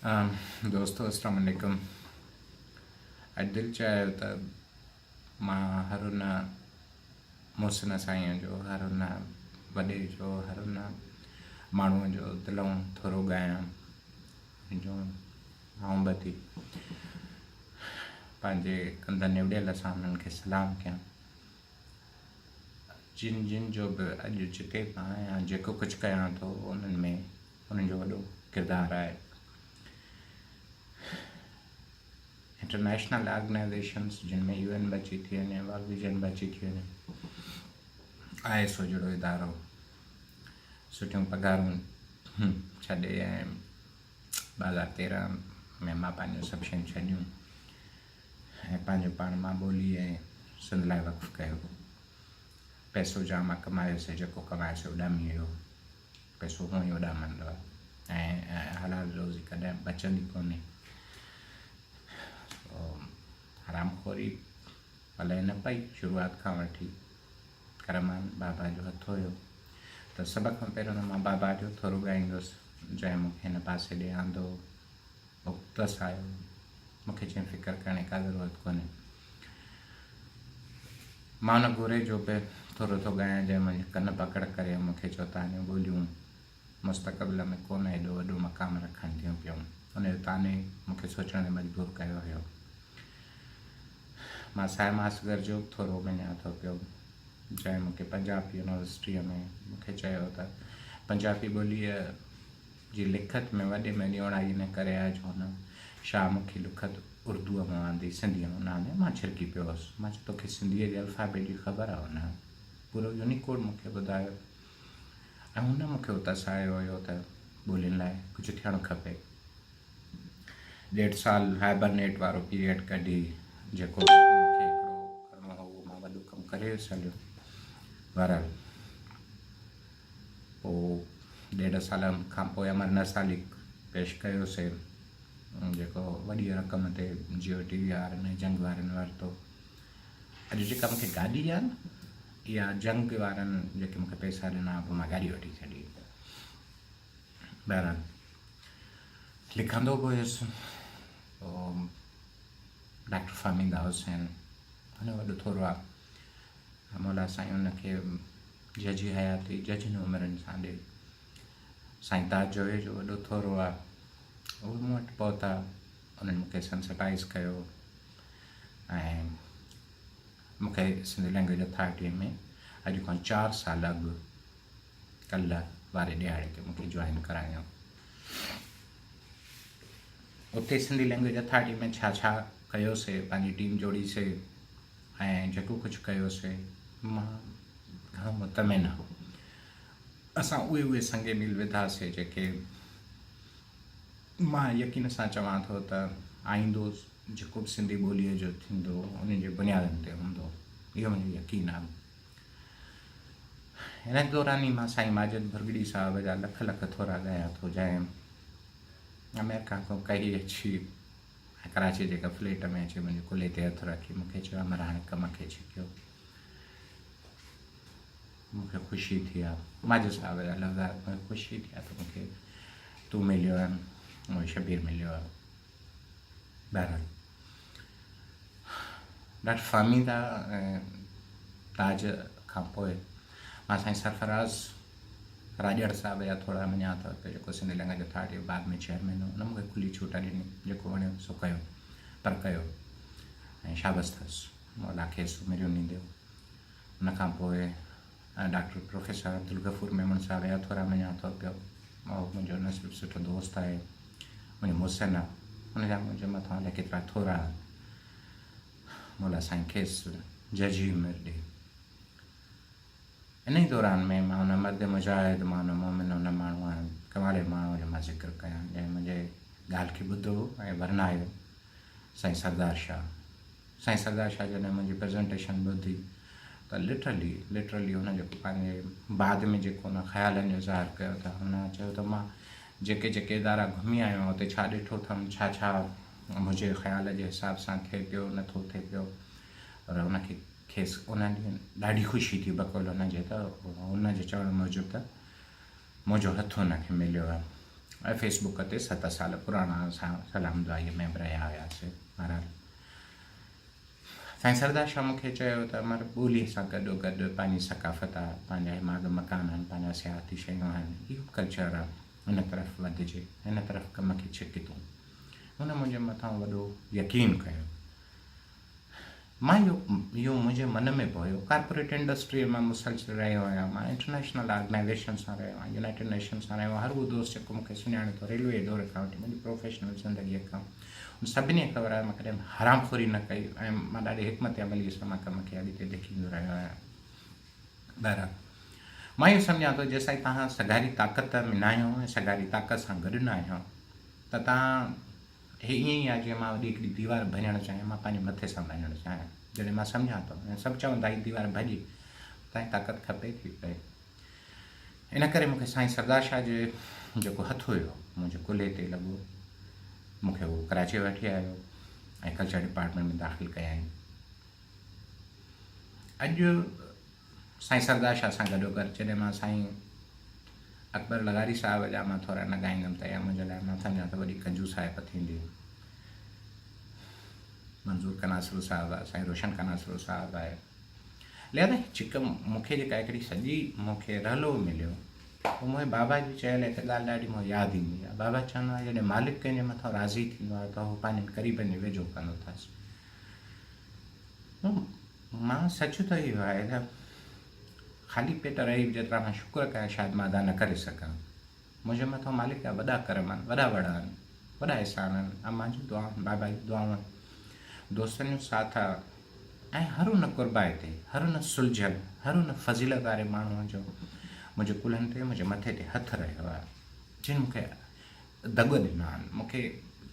دوستو اسلام عليڪم. اڄ دل چاهيو ته مان هر ان محسن سائين جو، هر ان وڏي جو، هر ان ماڻهوء جو دلئون ٿورو ڳايان جو آئون به ٿي پنهنجي ڪنڌ نوڙيل سان انهن کي سلام ڪيان، جن جن جو به اڄ جتي به آهيان، جيڪو ڪجهه ڪيان ٿو، انهن ۾ انهن جو وڏو ڪردار آهي. انٽرنيشنل آرگنائيزيشنس جن ۾ يو اين به اچي ٿي وڃي، ورلڊ ويزن به اچي ٿي وڃي، I S O جهڙو ادارو سٺيون پگهارون ڇڏي ۽ 2013 ۾ مان پنهنجون سڀ شيون ڇڏيون ۽ پنهنجو پاڻ مان ٻولي ۽ سنڌ لاء وقف ڪيو. پئسو جام مان ڪمايو سي، جيڪو ڪمايو سي اڏامي ويو. پئسو هونء ئي اڏامندو آهي ۽ حلال روزي ڪڏهن بچندي ڪونهي. سو حرام خوري پلئه نه پئي شروعات کان وٺي ڪرمان بابا جو هٿ هيو ته سڀ کان پهريون ته مان بابا جو ٿورو ڳائيندس جنهن مون کي هن پاسي ڏي آندو، اتساهيو. مون کي چيائين فڪر ڪرڻ جي ڪا ضرورت ڪونهي. مان ان گوري جو به ٿورو ٿو ڳايان جنهن منهنجي ڪن پڪڙ ڪري مون کي چيو تانيون ٻوليون مستقبل ۾ ڪونه ايڏو وڏو مقام رکن ٿيون پيون. ان جو طعني مون کي سوچڻ تي مجبور ڪيو هيو. مان صائمه اصغر جو به ٿورو مڃان ٿو پيو جنهن مون کي پنجاب يونيورسٽيء ۾ مون کي چيو ته پنجابي ٻوليء جي لکت ۾ وڏي ۾ وڏي اوڻائي ان ڪري آهي جو هن شاهه مکي لکت اردوء مان آندي، سنڌيء مان نه آندي. مان ڇرڪي پيو هوس. مان چيو توکي سنڌيء جي الفابيٽ جي خبر آهي؟ هن پورو يونيڪوڊ مون کي ٻڌايو ۽ هن مون کي اتساهيو هيو ته ٻولين لاء ڪجهه ٿيڻ کپي. ڏيڍ سال هائبرنيٽ وارو پيريڊ ڪڍي جيڪو مون کي هڪڙو ڪرڻو هو اهو مان وڏو ڪم ڪري ويس هليو. بهرحال پوء ڏيڍ سال کان پوء امر نساليق پيش ڪيوسي جيڪو وڏي رقم تي جيو ٽي وي وارن ۽ جنگ وارن ورتو. اڄ جيڪا مون کي گاڏي آهي نه اها جنگ وارن جيڪي مون کي پئسا ڏنا پوء مان گاڏي وٺي ڇڏي. بهرحال لکندو به هيس. پوء ڊاڪٽر فهميده حسين هن جو وڏو ٿورو آهي. مولا سائين ان کي جهجهي حياتي جهجهن عمرن سان ڏي. سائين تاج جويي جو وڏو ٿورو آهي. اهي مون وٽ پهتا، انهن مون کي سينسٽائيز ڪيو ۽ مون کي سنڌي لئنگويج اٿارٽيء ۾ اڄ کان 4 سال اڳ ڪلهه واري ڏهاڙي تي مون کي جوائن ڪرايائون. اتي سنڌي لئنگويج اٿارٽي ۾ ڇا ڇا ڪيوسي، پنهنجي ٽيم جوڙيسي ۽ جيڪو ڪجهه ڪيوسي، مان گهڻو مطمئن آهيان. اسان اهي اهي سنگ ميل وڌاسي جيڪي مان يقين سان چوان ٿو ته آئيندو جيڪو به سنڌي ٻوليء جو ٿيندو انهن جي بنيادن تي هوندو. اهو منهنجو يقين آهي. ان دوران ئي مان سائين ماجد ڀرڳڙي صاحب جا لک لک ٿورا ڳايان ٿو جنهن آمريڪا کان ڪهي اچي ۽ ڪراچيء جي هڪ فليٽ ۾ اچي منهنجي ڪلهي تي هٿ رکي مون کي چيو امر هاڻي ڪم کي ڇڪيو. مون کي خوشي ٿي آ. ماجد صاحب جا لفظ آيا مون کي خوشي ٿي آ ته مون کي تون مليو آهين مون کي شبير مليو آ. بهرحال ڊاڪٽر فهميده ۽ تاج کان پوء مان سائين سرفراز راڄڙ صاحب جا ٿورا مڃان ٿو پيو جيڪو سنڌي لئنگئيج اٿارٽي جو بعد ۾ چيئرمين هو ان مون کي کلي ڇوٽ ڏني جيڪو وڻيو سو ڪيو پر ڪيو ۽ شابس اٿس مولا کيس عمريون ڏيندو. ان کان پوء ڊاڪٽر پروفيسر عبدالغفور ميمڻ صاحب جا ٿورا مڃان ٿو پيو اهو منهنجو نه صرف سٺو دوست آهي منهنجو محسن آهي ان جا منهنجي مٿان الائي ڪيترا ٿورا آهن مولا سائين کيس جهجهي عمر ڏي. انهي دوران ۾ مان ان مرد مجاهد مان ان مومن ان ماڻهو ۽ ڪمال جي ماڻهو جو مان ذڪر ڪيان جنهن منهنجي ڳالهه کي ٻڌو ۽ ورنايو سائين سردار شاهه. سائين سردار شاهه جڏهن منهنجي پريزنٽيشن ٻڌي ته لٽرلي لٽرلي هن جيڪو پنهنجي بعد ۾ جيڪو هن خيالن جو اظهار ڪيو ته هن چيو ته مان جيڪي جيڪي ادارا گهمي آيو آهيان اتي ڇا ڏٺو اٿم ڇا ڇا منهنجي خيال جي حساب سان ٿئي پيو نه ٿو ٿئي پيو پر هن کي کيس ان ڏينهن ڏاڍي خوشي ٿي بقول هن جي ته هن جي چوڻ موجب ته منهنجو هٿ هن کي مليو آهي. ۽ فيس بڪ تي ست سال پراڻا اسان سلام دعائيء ۾ به رهيا هياسين. بهرحال سائين سردار شاهه مون کي چيو ته امر ٻوليء سان گڏو گڏ پنهنجي ثقافت آ، پنهنجا هي ماڳ مڪان آهن، پنهنجا سياحتي شيون آهن، اهو به ڪلچر آ، ان طرف وڌجي، ان طرف ڪم کي ڇڪ تون. هن منهنجي مٿان وڏو يقين ڪيو. مان اهو اهو منهنجي من ۾ به هيو. ڪارپوريٽ انڊسٽريء مان مسلسل رهيو آهيان. مان انٽرنيشنل آرگنائيزيشن سان رهيو آهيان، يونائيٽيڊ نيشن سان رهيو آهيان. هر اهو دوست جيڪو مون کي سڃاڻي ٿو، ريلوي جي دور کان وٺي منهنجي پروفيشنل زندگيء کان، ان سڀني کي خبر آهي مان ڪڏهن به حرام خوري نه ڪئي ۽ مان ڏاڍي حڪمت عمليء سان مان ڪم کي اڳتي ڌڪيندو رهيو آهيان. بهرحال مان اهو سمجهان ٿو جيستائين توهان سگهاري طاقت ۾ ناهيو ۽ سگهاري طاقت سان گڏ ناهيو ته توهان هي ائين ئي آهي جيئن مان وڏي هڪڙي ديوار ڀڃڻ چاهيان، مان پنهنجي مٿي سان ڀڃڻ چاهيان. جڏهن مان سمجهان ٿو ۽ سڀ چون ٿا هي ديوار ڀڄي، تائين طاقت کپي ٿي پئي. ان ڪري مون کي سائين سردار شاهه جي جيڪو هٿ هيو، منهنجي ڪلهي تي لڳو. مون کي هو ڪراچيء وٺي آيو ۽ ڪلچر ڊپارٽمينٽ ۾ داخل ڪيائين. اڄ سائين سردار شاهه سان گڏوگڏ جڏهن مان سائين اڪبر لغاري صاحب جا مان ٿورا نه ڳائيندم ته اها منهنجي لاء مان سمجهان ٿو وڏي ڪنجوسائپ ٿيندي. منظور ڪناسرو صاحب آهي، سائين روشن ڪناسرو صاحب آهي. لهذا جيڪا مون کي جيڪا هڪڙي سڄي مون کي رهلو مليو اهو منهنجي بابا جي چيل هڪ ڳالهه ڏاڍي مون ياد ايندي آهي. بابا چوندو آهي جڏهن مالڪ ڪنهن جي مٿان راضي ٿيندو آهي ته هو پنهنجن قريبن جي ويجهو ڪندو اٿس. مان سچ ته اهو آهي ته خالي پيٽ رهي به جيترا مان شڪر ڪيان شايد مان ادا نه ڪري سگهان. منهنجي مٿان مالڪ جا وڏا ڪرم آهن، وڏا وڙ آهن، وڏا احسان آهن، امان جون دعائون، بابا جون دعائون، دوستن جو ساٿ آهي ۽ هر ان قربائتي، هر ان سلجهيل، هر ان فضيلت واري ماڻهوء جو منهنجي ڪلهن تي، منهنجي مٿي تي هٿ رهيو آهي، جن مون کي دڳ ڏنا آهن، مون کي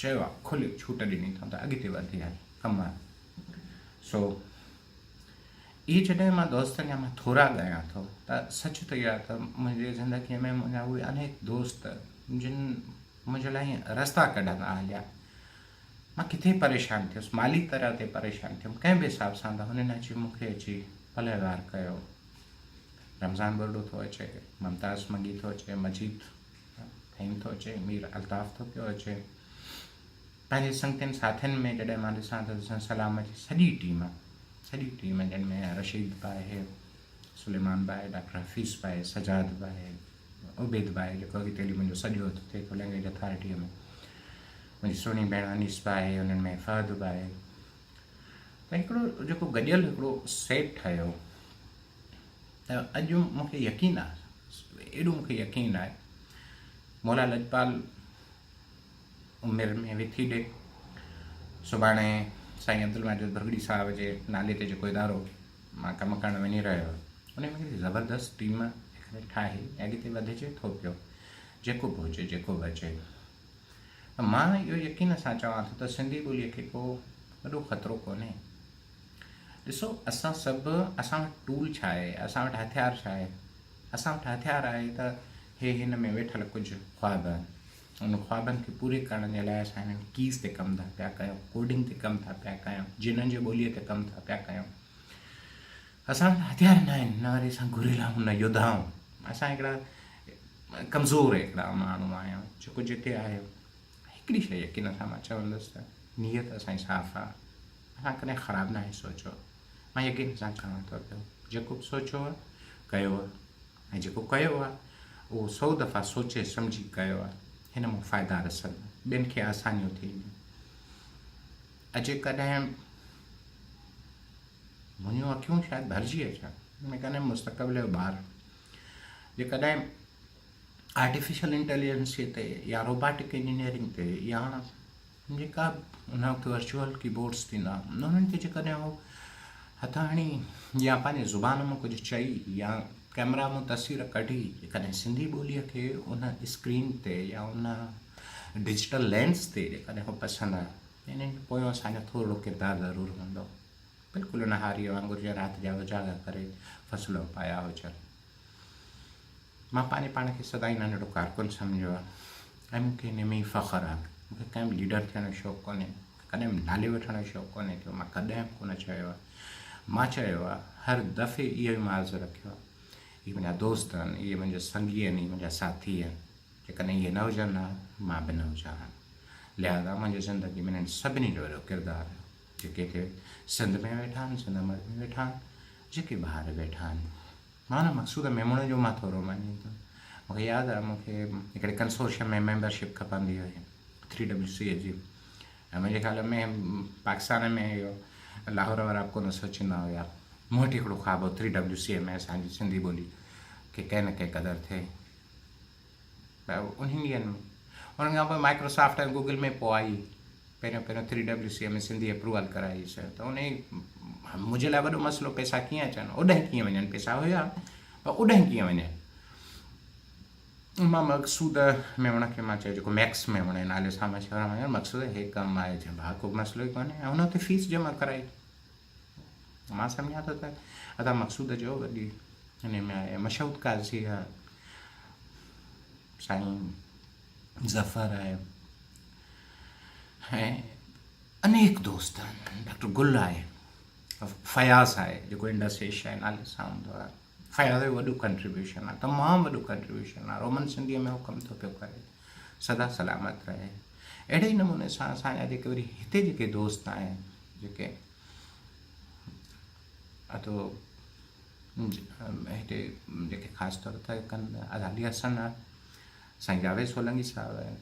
چيو آهي، کلي ڇوٽ ڏني اٿئون ته اڳتي وڌي هل، ڪم آهي. سو اهي جڏهن مان دوستن جا مان ٿورا ڳايان ٿو ته سچ ته اهو آهي ته منهنجي زندگيء ۾ منهنجا اهي انيڪ دوست جن منهنجي لاء ائين رستا ڪڍندا هليا مان ڪٿي پريشان ٿيس مالي طرح تي پريشان ٿيم ڪنهن به حساب سان ته هنن اچي مون کي اچي پلئه وار ڪيو رمضان ٻرڙو ٿو اچي ممتاز منگي ٿو اچي مجيد فهيم ٿو اچي مير الطاف ٿو پيو اچي پنهنجي سنگتين ساٿين ۾ جڏهن مان ڏسان ته سائين سلامت جي سڄي ٽيم سڄي ٽيم جن ۾ رشيد به آهي سليمان به آهي ڊاڪٽر حفيظ به آهي سجاد به آهي عبيد به آهي جيڪو اڳتي هلي منهنجو سڄو هٿ ٿئي ٿو لينگويج اٿارٽيء ۾ منهنجي سهڻي ڀيڻ انيس به آهي انهن ۾ فهد به آهي ته هڪڙو جيڪو گڏيل هڪڙو سيٽ ٺهيو ته اڄ مون کي يقين آهي ايڏو مون کي يقين آهي مولا لجپال عمر ۾ وٿي ڏي. سڀاڻي سائين عبدالماجد ڀرڳڙي صاحب جي نالي تي جيڪو ادارو مان ڪم ڪرڻ وڃي رهيو آهيان ان ۾ هڪڙي زبردست ٽيم هڪڙي ٺاهي اڳتي وڌجي ٿو پيو جيڪو به هجي جيڪو به اچي ته مان اهو يقين سان چوان ٿو ته سنڌي ٻوليء کي ڪو وڏو خطرو ڪونهي. ڏسو اسان سڀ اسان وٽ ٽول ڇا آهي اسان وٽ هٿيار ڇا آهي اسان وٽ هٿيار آهي ته هي هن ۾ ويٺل ڪجهه خواب آهن ان خوابن کي پوري ڪرڻ جي لاء اسان هنن ڪيز تي ڪم ٿا پيا ڪيون، ڪوڊنگ تي ڪم ٿا پيا ڪيون، جنن جي ٻوليء تي ڪم ٿا پيا ڪيون. اسان وٽ هٿيار نه آهن، نه وري اسان گوريلا آهيون نه يوڌا آهيون. اسان هڪڙا ڪمزور هڪڙا ماڻهو آهيون، جيڪو جتي آهي. هڪڙي شيء يقين سان مان چوندس ته نيت اسان جي صاف آهي. اسان ڪڏهن خراب ناهي سوچيو. مان يقين سان چوان ٿو پيو جيڪو به سوچيو آهي ڪيو آهي. ۽ جيڪو ڪيو آهي اهو سئو دفعا سوچي سمجهي ڪيو آهي. هن مان فائدا رسندا، ٻين کي آسانيون ٿينديون. اڄ جيڪڏهن منهنجون اکيون شايد ڀرجي اچن، ۾ ڪڏهن مستقبل جو ٻار جيڪڏهن آرٽيفيشل انٽيليجنسي تي يا روباٽڪ انجنيئرنگ تي يا جيڪا ان وقت ورچوئل ڪي بورڊس ٿيندا انهن کي جيڪڏهن هو هٿ هڻي يا پنهنجي زبان مان ڪجهه چئي يا ڪئميرا مان تصوير ڪڍي جيڪڏهن سنڌي ٻوليء کي ان اسڪرين تي يا ان ڊجيٽل لينس تي جيڪڏهن هو پسندا ته انهن جي پويان اسان جو ٿورڙو ڪردار ضرور هوندو بلڪل ان هاريء وانگر جنهن رات جا اجاڳا ڪري فصل اپايا هجن. مان پنهنجي پاڻ کي سدائين ننڍڙو ڪارڪن سمجهيو آهي ۽ مون کي ان ۾ ئي فخر آهي. مون کي ڪنهن به ليڊر ٿيڻ جو شوق ڪونهي، مون کي ڪڏهن به نالي وٺڻ جو شوق ڪونهي ٿيو، مان ڪڏهن به ڪونه چيو آهي. مان چيو آهي، هر دفعي اهو ئي مان عرض رکيو آهي، اهي منهنجا دوست آهن، اهي منهنجا سنگي آهن، اهي منهنجا ساٿي آهن. جيڪڏهن اهي نه هجن ها، مان به نه هجان ها. لهٰذا منهنجي زندگي ۾ انهن سڀني جو وڏو ڪردار آهي، جيڪي هتي سنڌ ۾ ويٺا آهن، سنڌ امڙ ۾ ويٺا آهن، جيڪي ٻاهر ويٺا آهن. مان ان مقصود ميمڻ جو مان ٿورو مڃين ٿو. مون کي ياد آهي مون کي هڪڙي ڪنسورشيم ۾ ميمبرشپ کپندي هئي ٿري ڊبليو سي جي ۽ منهنجي خيال ۾ پاڪستان ۾ اهو لاهور وارا به ڪونه سوچيندا هيا. مون وٽ هڪڙو خواب هو ٿري ڊبليو سي ۾ اسان جي سنڌي ٻولي کي ڪنهن نه ڪنهن قدر ٿئي. انهن ڏينهن ۾ انهن کان پوء مائڪروسافٽ ۽ گوگل ۾ پوء آئي پهريون پهريون three W C ۾ Sindhi approval ڪرائي سي ته ان منهنجي لاء وڏو مسئلو پئسا ڪيئن اچن اوڏانهن ڪيئن وڃن پئسا هيا پر اوڏانهن ڪيئن وڃن مان مقصود ميمڻ کي مان چيو جيڪو ميڪس ميمڻ جي نالي سان مشهور آهي مقصود هي ڪم آهي چيو ڀاء ڪو مسئلو ئي ڪونهي ۽ هن اتي فيس جمع ڪرائي مان سمجهان ٿو ته ادا مقصود جو وڏي ان ۾ آهي مشهود قاضي آهي سائين ظفر آهي ۽ انيڪ دوست آهن ڊاڪٽر گل آهي فياض آهي جيڪو انڊس ايشيا نالي سان هوندو آهي فياض جو وڏو ڪنٽريبيوشن آهي تمام وڏو ڪنٽريبيوشن آهي رومن سنڌيء ۾ هو ڪم ٿو پيو ڪري سدا سلامت رهي اهڙي ئي نموني سان اسان جا جيڪي وري هتي جيڪي دوست آهن جيڪي اتو هتي جيڪي خاص طور تي ڪن ادا علي حسن آهي سائين جاويد سولنگي صاحب آهي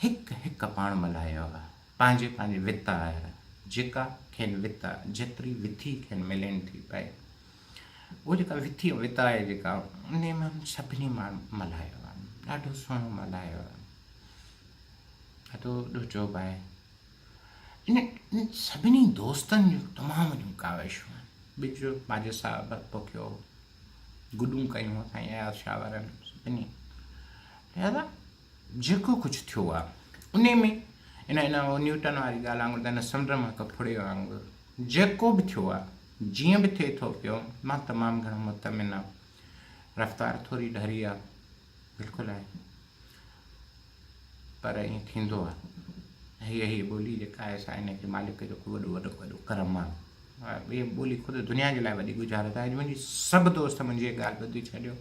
هڪ هڪ پاڻ ملهايو آهي پنهنجي پنهنجي وت آهر جيڪا کين وت جيتري وٿي کين ملين ٿي پئي اهو جيڪا وٿي وت آهي جيڪا ان ۾ سڀني ماڻهن ملهايو آهي ڏاڍو سهڻو ملهايو آهي ڏاڍو ڏکيو به آهي. انهن سڀني دوستن جون تمام وڏيون ڪاوشون آهن. ٻج ماجد صاحب پوکيو، گڏون ڪيون سائين اياز شاهه وارن سڀني. لهذا جيڪو ڪجهه ٿيو آهي انهي ۾ ان ان نيوٽن واري ڳالهه وانگر ته ان سمنڊ مان هڪ ڦڙي وانگر جيڪو به ٿيو آهي جيئن به ٿئي ٿو پيو مان تمام گهڻو مطمئن آهيان. رفتار ٿوري ڍري آهي بلڪل آهي. پر ائين ٿيندو آهي. هيء هيء ٻولي جيڪا آهي سا ان کي مالڪ جو ڪو وڏو وڏو وڏو ڪرم آهي. هيء ٻولي خود دنيا جي لاء وڏي ڳجهارت آهي. اڄ منهنجي سڀ دوست منهنجي هيء ڳالهه ٻڌي ڇڏيو.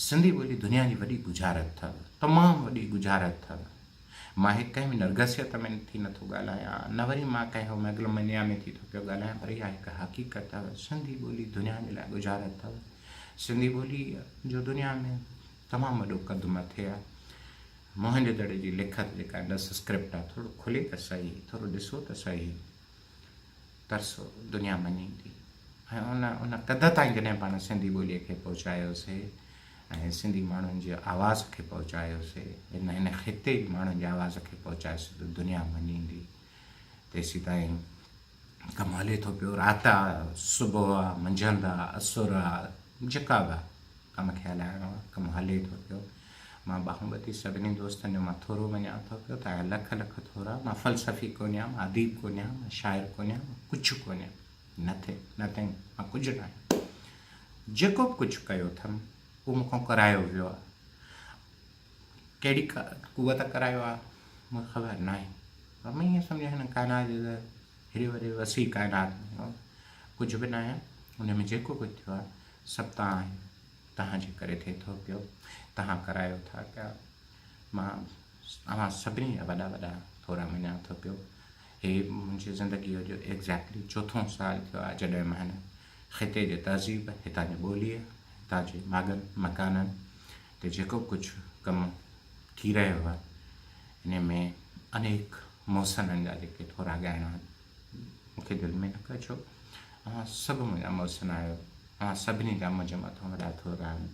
سنڌي ٻولي دنيا جي وڏي ڳجهارت اٿو. تمام وڏي ڳجهارت اٿو. مان هي ڪنهن به نرگسيت ۾ ٿي نٿو ڳالهايان، نه وري مان ڪنهن ميگلومينيا ۾ ٿي ٿو پيو ڳالهايان، پر اها هڪ حقيقت اٿو. سنڌي ٻولي دنيا جي لاء ڳجهارت اٿو. سنڌي ٻولي جو دنيا ۾ تمام وڏو قد مٿي آ. موهن جي دڙي جي لکت جيڪا انڊس اسڪرپٽ آ ٿورو کلي ته سهي، ٿورو ڏسو ته سهي، ترسو دنيا مڃيندي ۽ ان ان قد تائين جڏهن پاڻ سنڌي ٻوليء کي پهچايوسي ۽ سنڌي ماڻهن جي آواز کي پهچايوسي، هن هن خطي جي ماڻهن جي آواز کي پهچايوسي ته دنيا مڃيندي. تيسيتائين ڪم هلي ٿو پيو، رات آ، صبح آ، منجهند آ، اسر آ، جيڪا به آ، ڪم کي هلائڻو آ، ڪم هلي ٿو پيو. مان ٻانهون ٻڌي سڀني دوستن جو مان ٿورو مڃان ٿو پيو، توهان جا لک لک ٿورا. مان فلسفي ڪونهيان، مان اديب ڪونهيان، مان شاعر ڪونهيان، مان ڪجهه ڪونهيان، نٿنگ، نٿنگ، مان ڪجهه ناهيان. جيڪو به ڪجهه ڪيو اٿم، اهو مون کان ڪرايو ويو آ. ڪهڙي قوت ڪرايو آ، مون کي خبر ناهي. پر مان ائين سمجهان هن ڪائنات جي ته هيڏي وڏي وسيع ڪائنات ۾ ڪجهه به ناهيان، ان ۾ جيڪو ڪجهه ٿيو آ، سڀ توهان آهيو، توهان جي ڪري ٿئي ٿو پيو، توهان ڪرايو ٿا پيا. مان اوهان سڀني جا وڏا وڏا ٿورا مڃان ٿو پيو. هي منهنجي زندگيء جو ايگزيڪٽلي چوٿون سال ٿيو آهي جڏهن مان هن خطي جي تهذيب، هتان جي ٻوليء، هتان جي ماڳن مڪانن تي جيڪو به ڪجهه ڪم ٿي رهيو آهي، ان ۾ انيڪ محسنن جا جيڪي ٿورا ڳائڻا آهن، مون کي دل ۾ نه ڪجو، اوهان سڀ منهنجا محسن آهيو، اوهان سڀني جا منهنجي مٿان وڏا ٿورا آهن.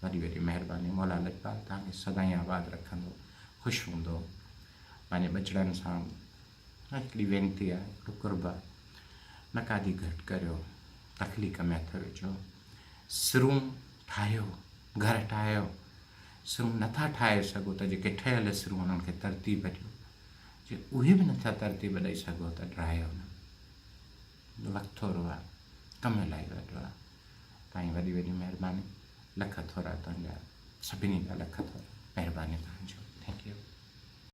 وڏي وڏي مهرباني. مولا لڄپال توهان کي سدائين آباد رکندو، خوش هوندو. پنهنجي ٻچڙن سان هڪڙي وينتي آهي، هڪڙو قرب آهي، نقادي گهٽ ڪريو، تخليق ۾ هٿ وجهو، سرون ٺاهيو، گهر ٺاهيو، سرون نٿا ٺاهي سگهو ته جيڪي ٺهيل سرون انهن کي ترتيب ڏيو، جي اهي به نٿا ترتيب ڏئي سگهو ته ڊاهيو نه. وقت ٿورو آهي، ڪم الاهي وڏو آهي. تائين وڏي وڏي مهرباني. لک ٿورا تنهنجا، سڀني جا لک ٿورا. مهرباني توهان جو. Thank you.